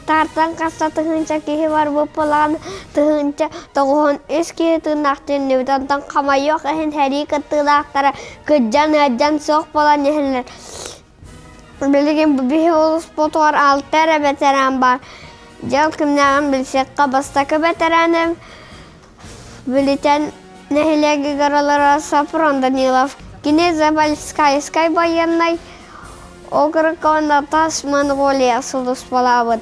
Сунтаартан хас да тыһыынча киһи барбыт буолан, 1093 киһи тыыннаах төннүбүт. Онтон хомойуох иһин сэрии кыттыылаахтара кырдьан, ыалдьан суох буолан иһэллэр. Билигин биһи улууспутугар алта эрэ бэтэрээн баар. Дьыл кимнээҕин билсиэххэ бастакы бэтэрээним Бүлүтэн нэһилиэгигэр олорор Софрон Данилов. Кини Забайкальскай байыаннай округка уонна Тас Монголия сулууспалаабыт.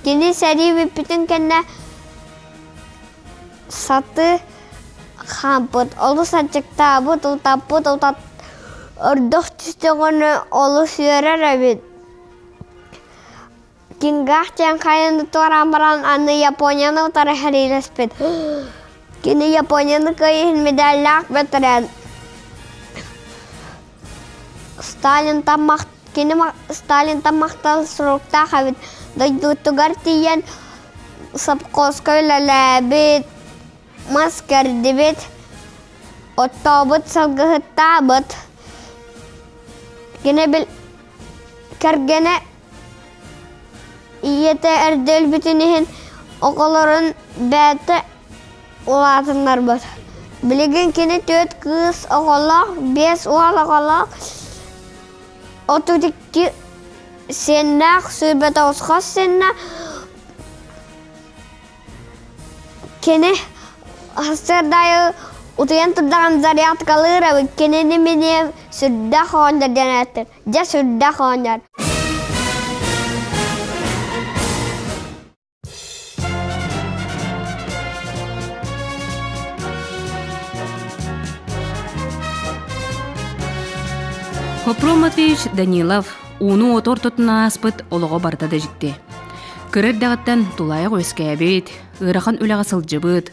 Кини сэрии бүппүтүн кэннэ сатыы хаампыт, олус аччыктаабыт, утаппыт, утат ордук түстэҕинэ олус үөрэр эбит. Кингах диэн хайаны туораан баран аны Японияны утары сэриилэспит. Кини Японияны кыайыһын медаллаах бэтэрээн. Сталинтан кини Сталинтан махтал суруктаах эбит. Дойдутугар тиийэн сопхуоска үлэлээбит, мас кэрдибит, оттообут, сылгыһыттаабыт. Кини бил кэргэнэ Ийэтэ эрдэ өлбүтүн иһин оҕолорун бэйэтэ улаатыннарбыт. Билигин кини түөрт кыыс оҕолоох, биэс уол оҕолоох, 32 сиэннээх, 29 хос сиэннээх. Кини сарсыарда аайы утуйан турдаҕына зарядкалыыр эбит. Кинини миниэм сүрдээх оҕонньор диэн эттэр. Дьэ сүрдээх оҕонньор. Хопром Матвеевич Данилов ууну уоту ортотунан ааспыт олоҕо барыта да дьикти. Кыра эрдэҕиттэн тулаайах үөскээбит, ыарахан үлэҕэ сылдьыбыт,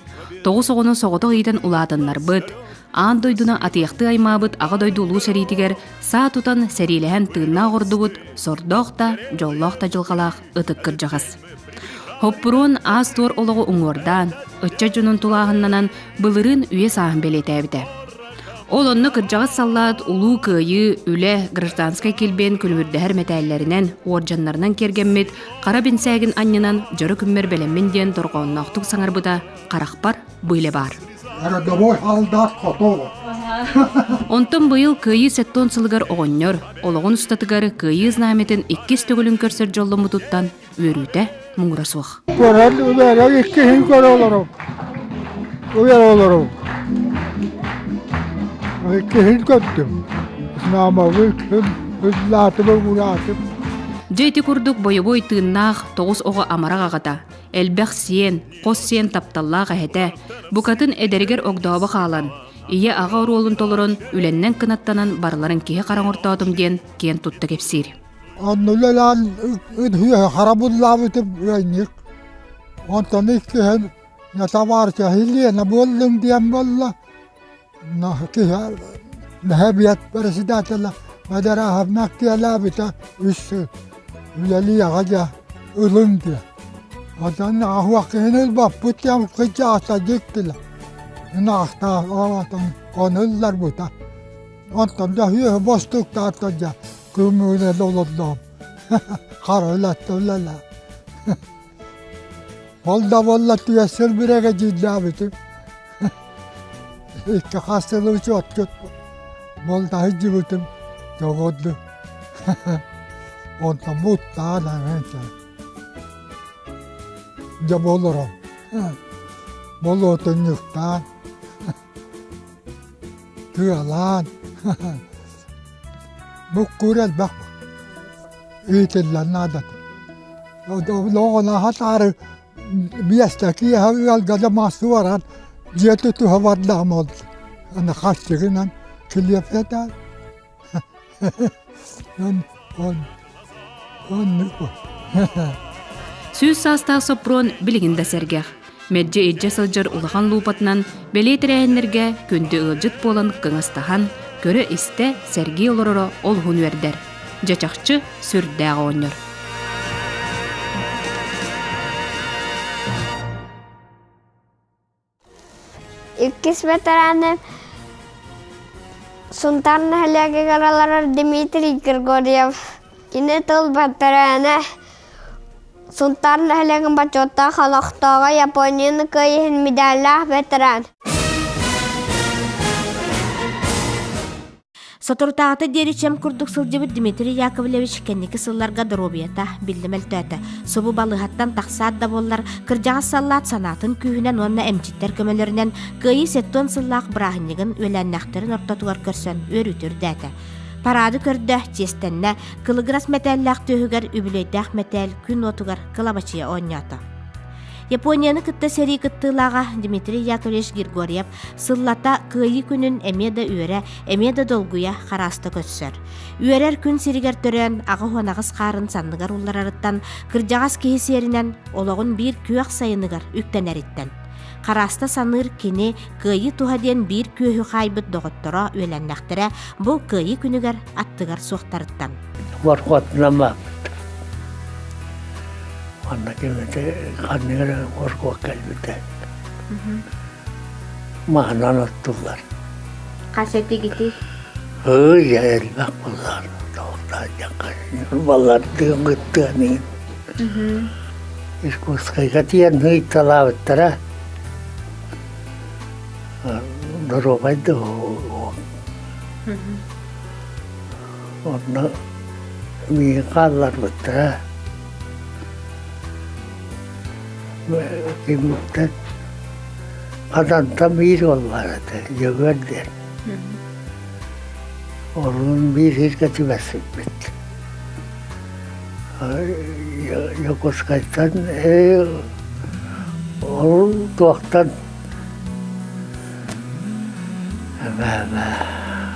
тоҕус оҕону соҕотох иитэн улаатыннарбыт, аан дойдуну атыйахтыы аймаабыт Аҕа дойду Улуу сэриитигэр саа тутан сэриилэһэн тыыннаах ордубут сордоох да, дьоллоох да дьылҕалаах ытык кырдьаҕас. Хоппуруон аас-туор олоҕу уҥуордаан, ыччат дьонун тулааһыннанан былырыын үйэ сааһын бэлиэтээбитэ. Ол онно кырдьаҕас саллаат Улуу Кыайыы, Үлэ, Гражданскай килбиэн күлүмүрдэһэр мэтээллэринэн, уордьаннарынан киэргэммит хара бинсээгин анньынан дьоро күммэр бэлэммин диэн дорҕоонноохтук саҥарбыта харахпар бу илэ баар. Родовой солдат готово. Онтон быйыл Кыайыы сэттэ сылыгар оҕонньор олоҕун устатыгар Кыайыы знамятын иккис төгүлүн көрсөр дьолломмутуттан үөрүүтэ муҥура суох. Көрөн үлээрэ иккиһин көрө олорум. Уйар олорум. Иккиһин көрдүм. Знамовый күн ыллаатым ураатым. Дьэ ити курдук бойобуой тыыннаах тоҕус оҕо амарах аҕата, элбэх сиэн, хос сиэн тапталлаах эһэтэ, букатын эдэригэр огдообо хаалан, ийэ-аҕа оруолун толорон, үлэннэн кынаттанан барыларын киһи хара оҥортоотум диэн киэн тутта кэпсиир. Онно үлэлээн үһүө харабыллаабытым ыанньык. Онтон иккиһин табаарыһа Елена буоллуҥ диэн буолла. Киһи нэһэбиэт председателэ Бадарааһовна актыалаабыта үс сыл үлэлиэҕэ дьэ ылыҥ диэн. Онтон аһуох киһини ылбаппыт диэн кыдьаата дьиктилэ. Ынаахтаах оҕотун ону ылларбыта. Онтон да үөһэ бостуктаата дьэ күҥҥүнэн олордоҕум. Хара үлэттэ үлэлээ. Ол да буолла түөс сыл бирэгэдьиирдээбитим. Икки хас сыл учуоткут буолтаһыдьыбытым тоҕурду. Онтон буттаан аҥаанча. Дьэ болором. Болуотунньуктаан тыалаан буккуур элбэх ыытыллар наадата. Оҕону таары миэстэ киэһэ ыалга да мас уоран дьиэ тутуһа бардаҕым ол аны харчыгынан килиэп этээр оннук Сүүс саастаах Соппуруон билигин да сэргэх. Мэлдьи илдьэ сылдьар улахан луупатынан бэлиэ тэрээһиннэргэ күндү ыалдьыт буолан кыҥастаһан, көрө-истэ, сэргии олороро олуһун үөрдэр. Дьэ чахчы сүрдээх оҕонньор. Иккис ветераны Сунтаар нэһилиэгигэр олорор Дмитрий Григорьев. Кини тыл бэтэрээнэ. Сунтаар нэһилиэгин бочуоттаах олохтооҕо Японияны кыайыһын медаллаах ветеран. Соторутааҕыта диэри чем курдук сылдьыбыт Дмитрий Яковлевич кэнники сылларга доруобуйата биллэ мөлтөөтө. Субу балыыһаттан тахсаат да буоллар, кырдьаҕас саллаат санаатын күүһүнэн уонна эмчиттэр көмөлөрүнэн Кыайыы 70 сыллаах бырааһынньыгын үөлээннээхтэрин ортотугар көрсөн үөрүүтэ үрдээтэ. Параады көрдө, чиэстэннэ, кылыгырас мэтээллээх түөһүгэр үбүлүөйдээх мэтээл күн уотугар кылабачыйа оонньоото. Японияны кытта сэрии кыттыылааҕа Дмитрий Яковлевич Григорьев сыллата Кыайыы күнүн эмиэ да үөрэ, эмиэ да долгуйа харааста көрсөр. Үөрэр күн сиригэр төрөөн, 88 хаарын санныгар улларарыттан, кырдьаҕас киһи сиэринэн олоҕун биир күөх сайыныгар үктэнэриттэн. Харааста саныыр кини Кыайыы туһа диэн биир күөһү хаайбыт доҕотторо үөлэннэхтэрэ бу Кыайыы күнүгэр аттыгар суохтарыттан. Воркотнаммаппыт. Манна кэлбитэ, ханнык эрэ воркот кэлбитэ. Маһынан оттуллар. Хас этигити? Ый, элбэх буллар. Баллардыын кыттыаныын. Иркутскайга тиийэн ыйталаабыттара. Доруобай да Онно миигин хаалларбыттара. Кимиттэн Хатантан биир уол баар этэ, Дьөгүөр диэн. Олун биир сиргэ түбэспиппит. Дьокуускайтан ол туохтан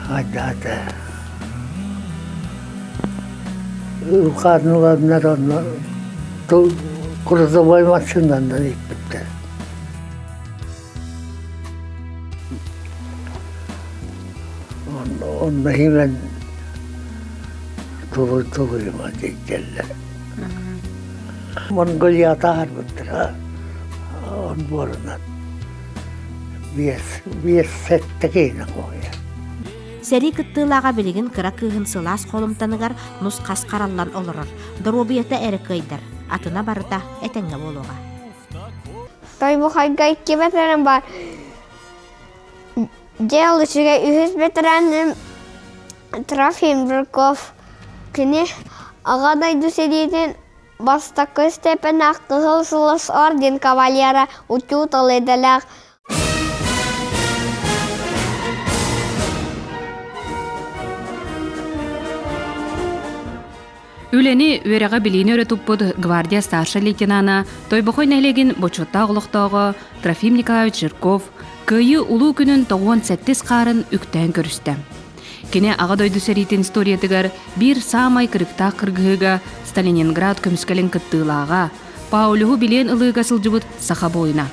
Айдаата Ылхааныланнар онно грузовой массыынанан ииппиттэр. Онно иһимэн тулуй тулуйума дииллэр. Монголията аарбыттара он буорунан. Биэс, биэс сэттэ киһини хоһуйар. Сэрии кыттыылааҕа билигин кыра кыыһын сылаас холумтаныгар нус-хас хараллан олорор, доруобуйата эрэ кыайдар, атына барыта этэҥҥэ буолуоҕа. Тойбухайга икки ветеран бар. Дьэ, үчүгэй үһүс ветераным Трофим Жирков. Кини Аҕа дойду сэриитин Бастакы степеннээх Кыһыл Сулус орден кавалера учуутал идэлээх. Үлэни, үөрэҕи билиини өрө туппут гвардия старшай лейтенана Тойбохой нэһилиэгин бочуоттаах олохтооҕо Трофим Николаевич Жирков Кыайыы Улуу күнүн 97 хаарын үктээн көрүстэ. Кини Аҕа дойду сэриитин историятыгар биир саамай кырыктаах кыргыһыыга Сталининград көмүскэлин кыттыылааҕа, Паулюһу билиэн ылыыга сылдьыбыт саха буойуна.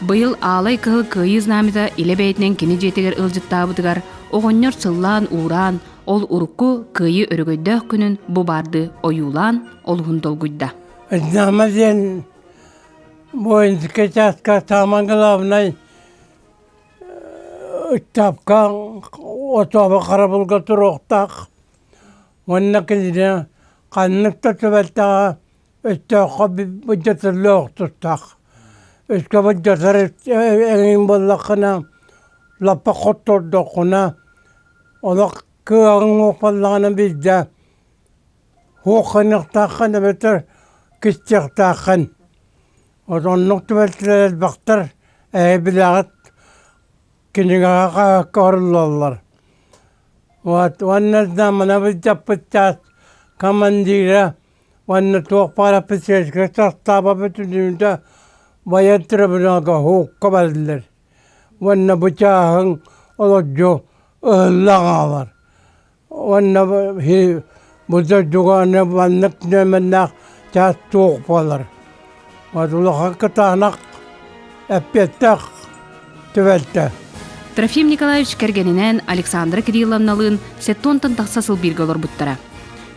Быйыл Аалай Кыһыл Кыайыы знамята илэ бэйэтинэн кини дьиэтигэр ыалдьыттаабытыгар оҕонньор сыллаан-уураан, ол урукку Кыайыы өрөгөйдөөх күнүн бу баарды ойуулаан олуһун долгуйда. Знамя диэн воинскай чааска самый главный Ыччапка отобо харабылга туруохтаах уонна кинини ханнык да түбэлтэҕэ өстөөххө былдьатыллыах тустаах. Өскө былдьатар эҥин буоллаххына, лаппа хоттордоххуна, олох кыаҕыҥ суох буоллаҕына биирдэ суох гыныахтааххын эбэтэр кистиэхтээххин. Оннук түбэлтэлэр элбэхтэр, эһи билэҕит, кинигэҕэ хаһыакка оруллаллар. Вот уонна знамена былдьаппыт чаас командира уонна туох баар офицерскай састааба бүтүннүүтэ военный трибуналга һуукка бэриллэр. Уонна бу чааһыҥ олордьу ыһылла хаалар. Уонна бу дойдуга аны маннык нүөмэрдээх чаас суох буолар. Улахан кытаанах эппиэттээх түбэлтэ. Трофим Николаевич кэргэнинээн Александра Кирилловналыын 70-тан тахса сыл бииргэ олорбуттара.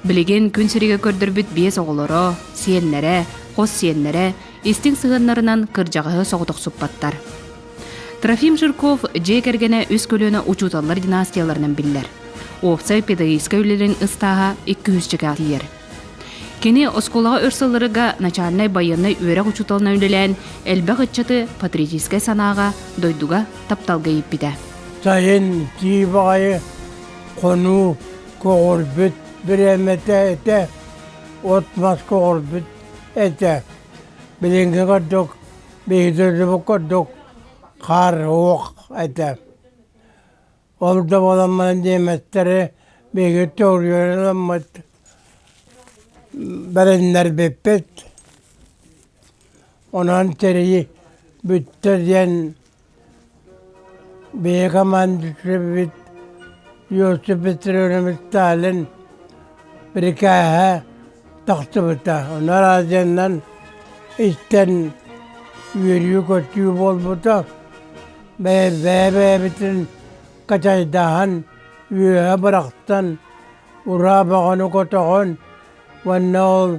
Билигин күн сиригэр көрдөрбүт биэс оҕолоро, сиэннэрэ, хос сиэннэрэ истиҥ сыһыаннарынан кырдьаҕаһы соҕотохсуппаттар. Трофим Жирков дьиэ кэргэнэ үс көлүөнэ учууталлар династияларынан биллэр. Уопсай педагогическай үлэлэрин ыстааһа 200 чэкэ тиийэр. Кини оскуолаҕа өр сылларга начальнай байыаннай үөрэх учууталынан үлэлээн, элбэх ыччаты патриотическай санааҕа, дойдуга тапталга ииппитэ. Сайын тии баҕайы хонуу көҕөрбүт бириэмэтэ этэ, от-мас көҕөрбүт этэ. Билиҥҥи курдук, биһиги дойдубут курдук хаар уох этэ. Ол да буолан немецтэри биһиги төҕүрүйэн бэриннэрбиппит. Онон тэрийи бүттэ диэн биһиги командирбыт Иосиф Петрович Сталин бирикээһэ тахсыбыта. Ону радионан истэн үөрүү-көтүү буолбута. Бэйэ-бэйэбитин качайдаһан, үөһэ бырахсан, ураа бөҕөнү көтөҕөн уонна ол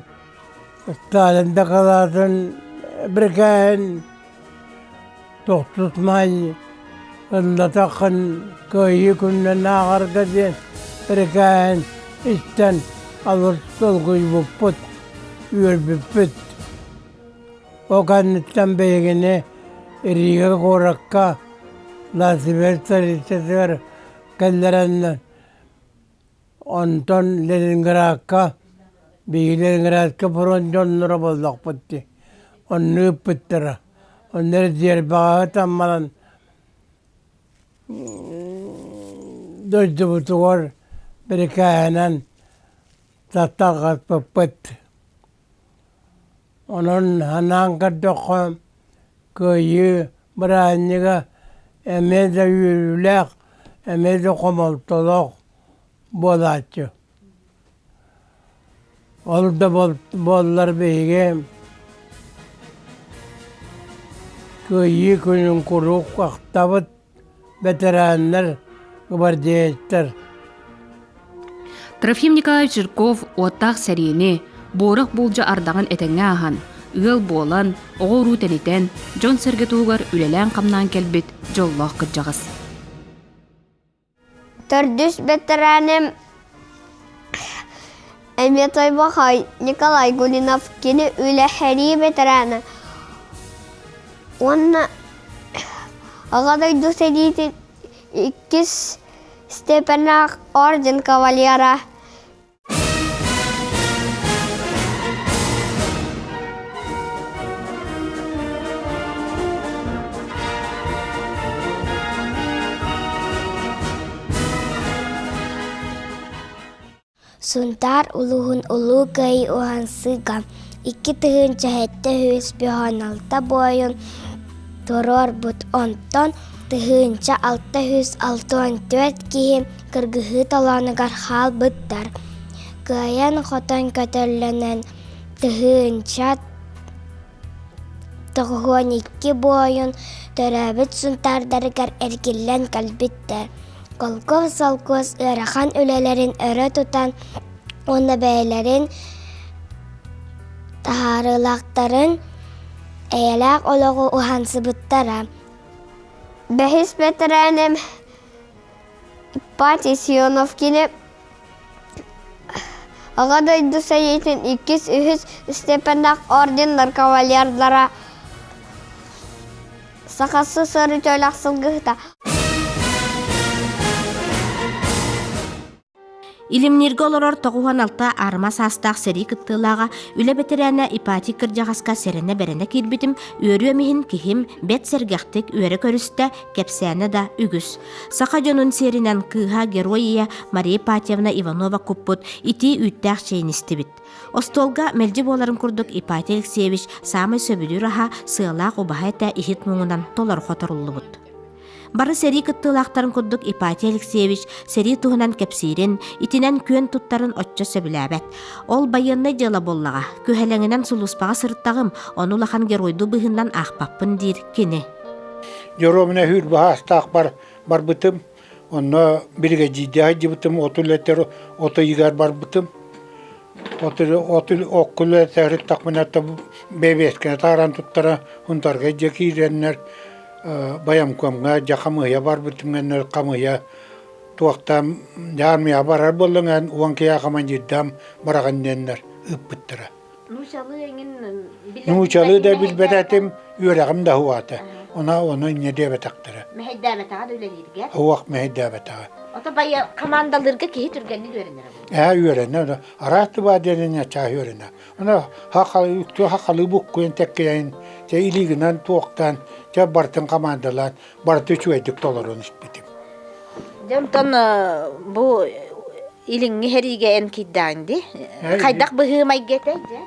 Сталин дакылаатын бирикээһин тохтус маай ыллатаххын Кыайыы күнүнэн ааҕарга диэн бирикээһин истэн алыс долгуйбуппут, үөрбүппүт. Ол кэнниттэн биһигини Рига куоракка Латвия столицатыгар кэллэрэннэр, онтон Ленинградка, биһиги Ленинградка фронт дьонноро буоллахпыт дии, онно ыыппыттара. Онно резервэҕэ ытан баран дойдубутугар бирикээһинэн тарҕаппыппыт. Онон санаан көрдөххө, Кыайыы бырааһынньыга эмиэ да үөрүүлээх, эмиэ да хомолтолоох буолааччы. Ол да буоллар биһиги Кыайыы күнүн куруук ахтабыт, бэтэрээннэр, гвардеецтар. Трофим Николаевич Жирков уоттаах сэриини, буорах буулдьа ардаҕын этэҥҥэ ааһан, ыал буолан, оҕо-уруу тэнитэн, дьон-сэргэ туһугар үлэлээн-хамнаан кэлбит дьоллоох кырдьаҕас. Төрдүс бэтэрээним эмиэ Тойбохой Николай Гулинов кини үлэ сэрии бэтэрээнэ уонна Аҕа дойду сэриитин иккис степеннээх орден кавалера. Сунтаар улууһун Улуу Кыайыы уһансыыга 2776 буойун туруорбут, онтон 1664 киһи кыргыһыы толоонугар хаалбыттар. Кыайан-хотон көтөллөнөн 1092 буойун төрөөбүт Сунтаардарыгар эргиллэн кэлбиттэр. Колхоз-солкуос ыарахан үлэлэрин өрө тутан уонна бэйэлэрин таһаарыылаахтарын эйэлээх олоҕу уһансыбыттара. Бэһис бэтэрээним Ипатий Сионов кини Аҕа дойду сэриитин иккис, үһүс степеннээх орденнар кавалердара Саха СССР үтүөлээх сылгыһыта. Илимнииргэ олорор 96 аарыма саастаах сэрии кыттыылааҕа, үлэ бэтэрээнэ Ипатий кырдьаҕаска сэрэнэ-бэрэнэ киирбитим, үөрүөм иһин киһим бэрт сэргэхтик үөрэ көрүстэ, кэпсээнэ да үгүс. Саха дьонун сиэринэн кыыһа герой ийэ Мария Ипатьевна Иванова куппут итии үүттээх чэйин истибит. Остуолга мэлдьи буоларын курдук Ипатий Алексеевич саамай сөбүлүүр аһа сыалаах убаһа этэ иһит муҥунан толору хоторуллубут. Бары сэрии кыттыылаахтарын курдук Ипатий Алексеевич сэрии туһунан кэпсиирин, итинэн күөн туттарын оччо сөбүлээбэт. Ол байыаннай дьыала буоллаҕа, күһэлэҥинэн сулууспаҕа сырыттаҕым, ону улахан геройдуу быһыынан аахпаппын диир кини. Дьоруобуна үүр баһаастаахпар барбытым, онно биригэдьиирдии сылдьыбытым, от үлэтэр от ыйыгар барбытым. От окко үлэтэ бэбиэскэни тааран туттара Хунтарга дьэ киирэннэр Байамкомҥа дьэ хамыыһыйа барбытым гэннэр хамыыһыйа туохтаан дьэ армияҕа барар буоллаҥ эн 10 киһи командирдаам бараҕын диэннэр. ыыппыттара. Нуучалыы да билбэт этим, үөрэҕим да уһаата. Она ону инньэ диэбэтэхтэрэ. Мэһэйдээбэтэҕэ да үлэлииргэ? Уох мэһэйдээбэтэҕэ. Ото байа командалыырга киһи түргэнник үөрэнэр. Ээ үөрэнэр. Араас тыбаа диэн чаа үөрэнэр. Аны хахалыы буккуйан тэккэйэн, чэ илиигинэн туохтаан, чэ бартын командалаан, барыта үчүгэйдик толорон испитим. Дьэ онтон бу илиҥҥи сэриигэ эн киирдэҕиҥ дии. Хайдах быһыы-майгы этэй дьэ?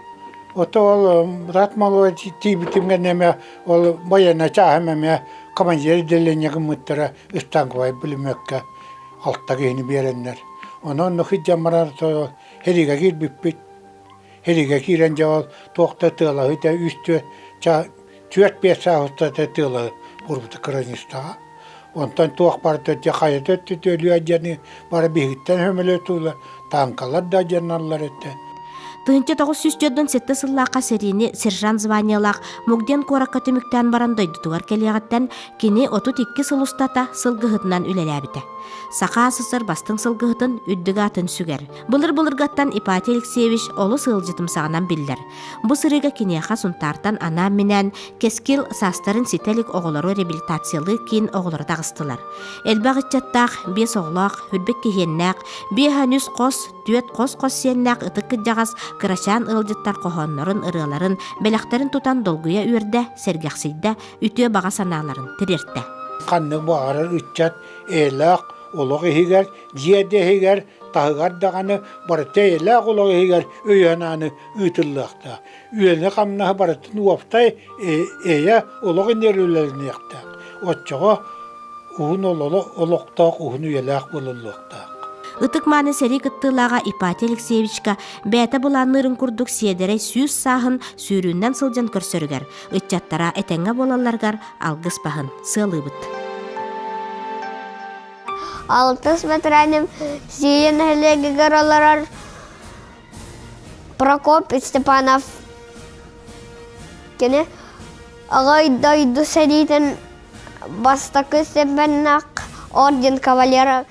Ото ол брат малой тиийбитим кэннэ эмэ ол военная чааһым эмэ командир отделение гыммыттара станковай пулеметка алта киһини биэрэннэр. Онон онно сылдьан баран сэриигэ киирбиппит. Сэриигэ киирэн дьэ ол туох да тыалаһыы да үс түөрт биэс саас устата тыалаһы урбута кыраньыыстаҕа. Онтон туох барыта дьэ хайата өттүтүөлүө диэни бары биһигиттэн сөмөлүөт тааҥкалар да дьаналлар этэ. 1947 сыллаахха сэриини сержант званиелаах Мугден куоракка түмүктээн баран дойдутугар кэлиэҕиттэн кини 32 сыл устата сылгыһытынан үлэлээбитэ. Саха СССР бастыҥ сылгыһытын үрдүк аатын сүгэр. Былыр-былыргаттан Ипатий Алексеевич олус ыалдьытымсаҕынан биллэр. Бу сырыыга киниэхэ Сунтаартан анаан-минээн Кэскил саастарын ситэ илик оҕолору реабилитациялыыр киин оҕолоро таҕыстылар. Элбэх ыччаттаах, биэс оҕолоох, үрбэт киһиэннээх, биэһэн үс хос, түөрт хос-хос сиэннээх ытык кырдьаҕас кырачаан ыалдьыттар хоһооннорун, ырыаларын, бэлэхтэрин тутан долгуйа үөрдэ, сэргэхсийдэ, үтүө баҕа санааларын тириэртэ. Ханнык баҕарар ыччат эйэлээх олох иһигэр, дьиэ да иһигэр, таһыгар даҕаны барыта эйэлээх олох иһигэр өйө-санааны ыытыллыахтаах. Үлэни-хамнаһы барытын уопсай эйэ олох иннигэр үлэлэниэхтээх. Оччоҕо уһун олохтоох, уһун үйэлээх буолуллуохтаах. Ытык-мааны сэрии кыттыылааҕа Ипатий Алексеевичка бэйэтэ былаанныырын курдук сиэдэрэй сүүс сааһын сүүрүүнэн сылдьан көрсөрүгэр, ыччаттара этэҥҥэ буолалларыгар алгыс баһын сыалыыбыт. Алтыс бэтэрээним Сиийэ нэһилиэгигэр олорор Прокопий Степанов. Кини Аҕай дойду сэриитин бастакы степеннээх орден кавалера.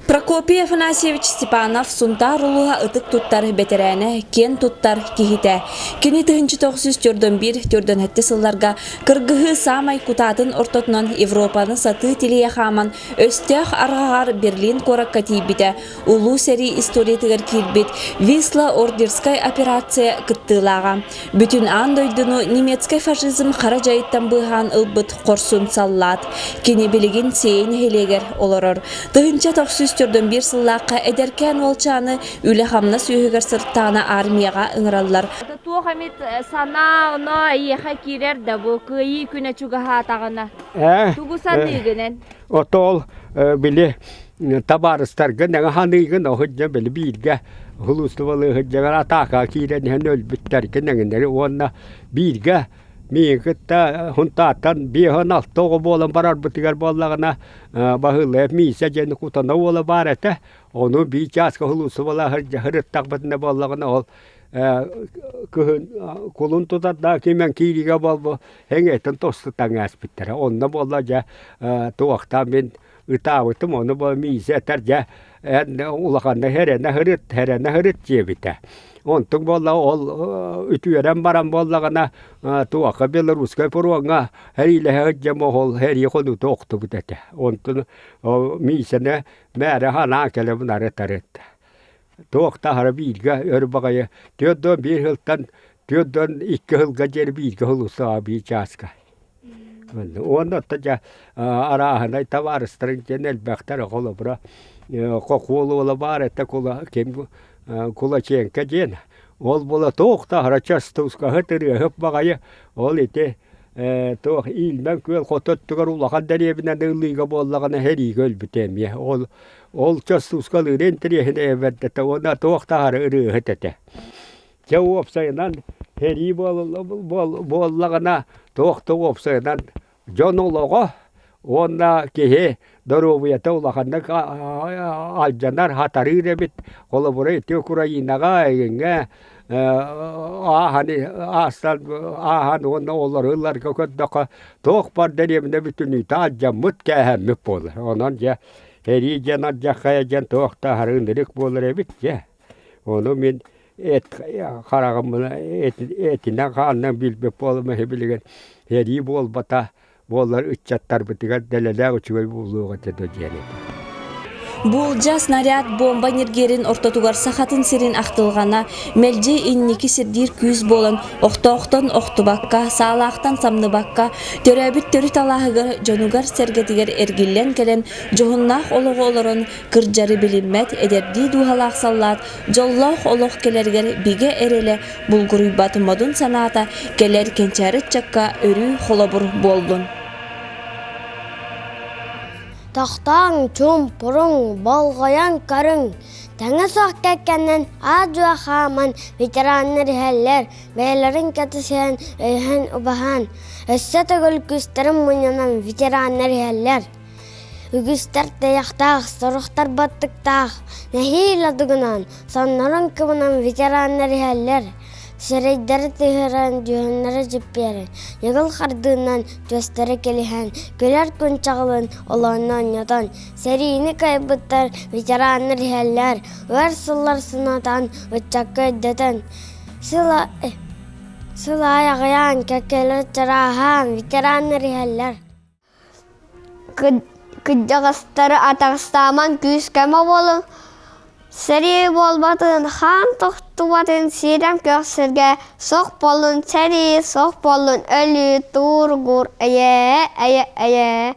Прокопий Афанасьевич Степанов Сунтаар улууһа ытык туттар бэтэрээнэ, киэн туттар киһитэ. Кини 1941-47 сылларга кыргыһыы саамай кутаатын ортотунан Европаны сатыы тилийэ хааман өстөөх арҕаҕар Берлин куоракка тиийбитэ. Улуу сэрии историятыгар киирбит Висла-Ордерскай операция кыттыылааҕа. Бүтүн аан дойдуну немецкэй фашизм хара дьайыттан быыһаан ылбыт хорсун саллаат. Кини билигин Сиэй нэһилиэгэр олорор. 1941 сыллаахха эдэркээн уолчааны үлэ-хамнас үөһүгэр сыртаана армияҕа ыҥыраллар. Туох эмит санаа оно эйиэхэ киирэр да бу кыайыы күнэ чугаһаатаҕына? Тугу саныыгын эн? Ото ол били табаарыстаргын эҥэ ханыыгын оһуддьа били бииргэ хулуустубалыыһыддьагар атаака киирэн иһэн өлбүттэргин эҥиннэри уонна бииргэ миигин кытта Хунтааттан биэһэн алта оҕо буолан барарбытыгар буоллаҕына Баһылаев Миисэ диэн кутана уола баар этэ ону биир чааска хулуустубалаһырдьа сырыттахпытына буоллаҕына ол кыһын кулун тутардаах кимэн киириигэ буолбу эҥиэтин тосту таҥааспыттара онно буолла дьэ туохтаан мин ытаабытым ону бу Миисэ этэр дьэ эн улаханна хэрэнэ сырыт хэрэнэ сырыт диэбитэ онтуҥ буолла ол үтүөрэн баран буоллаҕына туохха белорусскай фроҥҥа сэриилэһэ сылдьан ол сэрии хонуута охтубут этэ онтун Миисэни мээрэ санаан кэлэбин арыт-арыт туох да аһара бииргэ өр баҕайы 41 сылтан 42 сылга диэри бииргэ сулустаҕа биир чааска Уонна оттон дьэ арааһынай табаарыстарыҥ диэн элбэхтэр холобура хохуол уола баар этэ кула ким Кулаченко диэн ол буола туох да аһара частускаһыт ырыаһыт баҕайы ол ити туох Иилмэн күөл хоту өттүгэр улахан дэриэбинэни ылыыга буоллаҕына сэриигэ өлбүтэ эмиэ ол ол частускалыыр интэриэһинэй эбэрдэтэ уонна туох да аһара ырыаһыт этэ Дьэ уопсайынан сэрии буоллаҕына туох да уопсайынан дьон олоҕо уонна киһи доруобуйата улаханнык алдьанар, хатарыыр эбит. Холобура ити Украинаҕа эйиҥҥэ ааһан аастан ааһан уонна олору ыларга көрдөххө туох бар дэриэбинэ бүтүннүүтэ алдьаммыт, кээһэммит буолар. Онон дьэ. Сэрии диэн алдьархайа диэн туох да аһары ынырык буолар эбит дьэ. Ону мин эт хараҕым этинэн-хаанынан билбит буолум иһи билигин сэрии буолбата буоллар ыччаттарбытыгар дэлэлээх үчүгэй буолуох этэ дуо диэн этэ. Буулдьа снаряд бомба ньиргиэрин ортотугар Сахатын сирин ахтылҕана мэлдьи инники сирдиир күүс буолан охтоохтон охтубакка, саалаахтан самныбакка, төрөөбүт төрүт алааһыгар дьонугар-сэргэтигэр эргиллэн кэлэн дьоһуннаах олоҕу олорон кырдьары билиммэт эдэрдии дууһалаах саллаат дьоллоох олох кэлэригэр бигэ эрэлэ булгуруйбат модун санаата кэлэр кэнчээри ыччакка өрүү холобур буоллун. Тохтооҥ, чуумпуруҥ, болҕойон көрүҥ, тэҥэ суох кэккэнэн аа-дьуо хааман ветераннар иһэллэр, бэйэлэрин кэтэсиһэн, өйөһөн-убаһан, өссө төгүл күүстэрин мунньунан ветераннар иһэллэр. Үгүстэр тайахтаах, сорохтор баттыктаах, нэһиилэ дугунан, соннорун кыбынан ветераннар иһэллэр. Сирэйдэрэ тыһыран, дьүһүннэрэ дьиппиэрэн, ньыгыл хардыынан түөстэрэ кэлиһэн, күлэр күн чаҕылын олоонно оонньотон, сэриини кыайбыттар ветераннар иһэллэр, ыар сыллар санатан, ыччакка өйдөтөн, сыл аайы аҕыйаан, кэккэлэр чарааһаан, ветераннар иһэллэр. Кырдьаҕастары атаҕастаамаҥ күүс-көмө буолуҥ, сэрии буолбатын, хаан тохтубатын сирэм күөх сиргэ суох буоллун сэрии, суох буоллун өлүү, туургуур, эйээ, эйэ, эйээ.